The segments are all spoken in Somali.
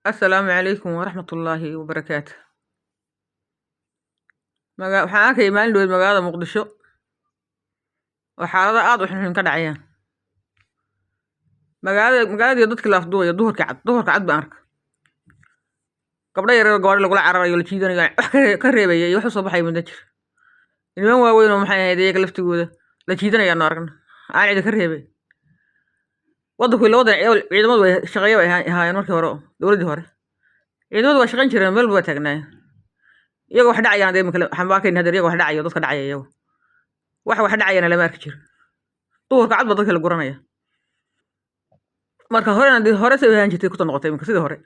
Assalaamu calaykum waraxmatullaahi wabarakaatu. Waxaan arkayay maalin dhaweyd magaalada Muqdisho oo xaalado aad u xunxun ka dhacayaan. Magaaladii dadkii la afduubayo duhurka cad, duhurka cad baan arkay. Gabdho yaryar oo gawaari lagula cararayo, la jiidanayo, wax ka reebaya iyo wax u soo baxaya midna jir. Niman waaweyn oo maxay ahayd iyaga laftigooda la jiidanayaanu aragna, aan cidi ka reebay. Waddanku ila waddan ciidamadu way shaqeeya bay ahaayeen markii hore oo dowladdii hore. Ciidamadu waa shaqayn jireen, meel waa taagnaayeen. Iyagoo wax dhacayaan dee imika waxaan ba arkayna haddeer iyagoo wax dhacayo, dadka dhacaya iyagu. Wax dhacayana lama arki jirin. Duhurka cad baa dadka la guranaya. Marka horena dee hore say u ahaan jirtay ku noqotay imika sidii hore.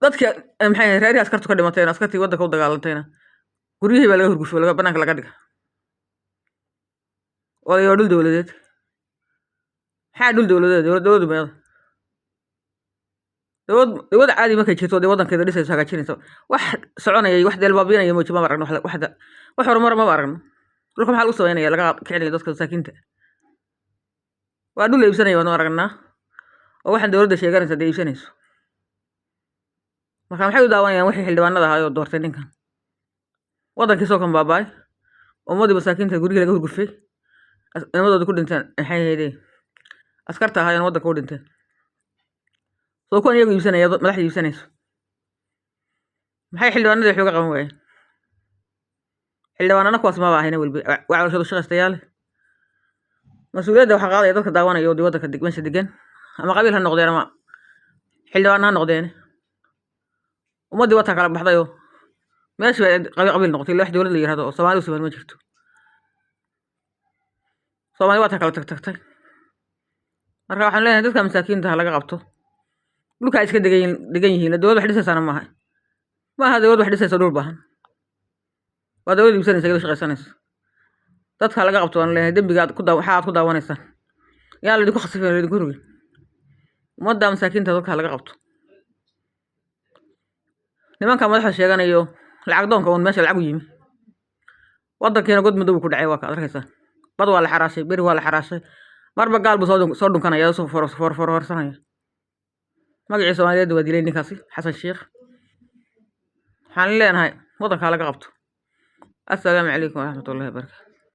Dadka maxay ahayd reerihii askartu ka dhimateen, askartii waddanka u dagaalantayna guryihii baa laga hurgufay, laga banaanka laga dhiga. Waa dhul dowladeed. Maxaa dhul dowladeed? Dowladdu meeda. Dowlad caadi markay jirto dee waddankeeda dhisayso, hagaajinayso, wax soconaya iyo wax dee baabiinaya mooji maba aragno, wax horumar maba aragno. Dhulka maxaa lagu samaynaya laga kicinaya dadka masaakiinta? Waa dhul la iibsanaya waanu aragnaa oo waxaan dowladda sheeganaysa dee iibsanayso. Marka maxay u daawanayaan wixii xildhibaanada ahaa oo doortay ninkan? Waddankii soo kan baaba'ay, ummaddii masaakiinta guryihii laga hurgufay, nimadooda ku dhinteen, maxay ahaydee askarta ahaayeen waddanka u dhinteen. Soo kuwan iyagu iibsanaya, madaxda iibsanayso. Maxay xildhibaanadii wax uga qaban waayeen? Xildhibaanana kuwaas maba ahayna weliba, waa calooshooda shaqaystayaal. Mas-uuliyadda waxaa qaadaya dadka daawanaya oo dee waddanka meesha degan, ama qabiil ha noqdeen ama xildhibaan ha noqdeen. Ummaddii wataa kala baxday oo meeshii bay qabiil qabiil noqotay, ilaa wax dowlad la yiraahdo oo Soomaali u siman ma jirto. Soomaali waa taa kala tagtagtay. Marka waxaan leenahay dadka masaakiinta ha laga qabto. Dhulka ay iska degan yihiin, dowlad wax dhisaysaana maaha. Maaha dowlad wax dhisaysa dhul baahan. Waa dowlad iibsanaysa iyadoo shaqaysanaysa. Dadka ha laga qabto waan leenahay, dembiga aad ku daaw waxa aad ku daawanaysaan. Yaan laydinku khasifin, laydinku rogin. Ummadda masaakiinta dadka ha laga qabto. Nimanka madaxda sheeganayo lacag doonka uun meesha lacag u yimi. Waddankiina god madow buu ku dhacay, waa ka arkaysaa. Bad waa la xaraashay, beri waa la xaraashay. Marba gaal buu soo dhunkanaya, soo foorfoorsanaya. Magacii Soomaaliyeed waa dilay ninkaasi, Xasan Sheikh. Waxaan leenahay waddanka ha laga qabto. Assalaamu calaykum waraxmatullaahi wabarakaatu.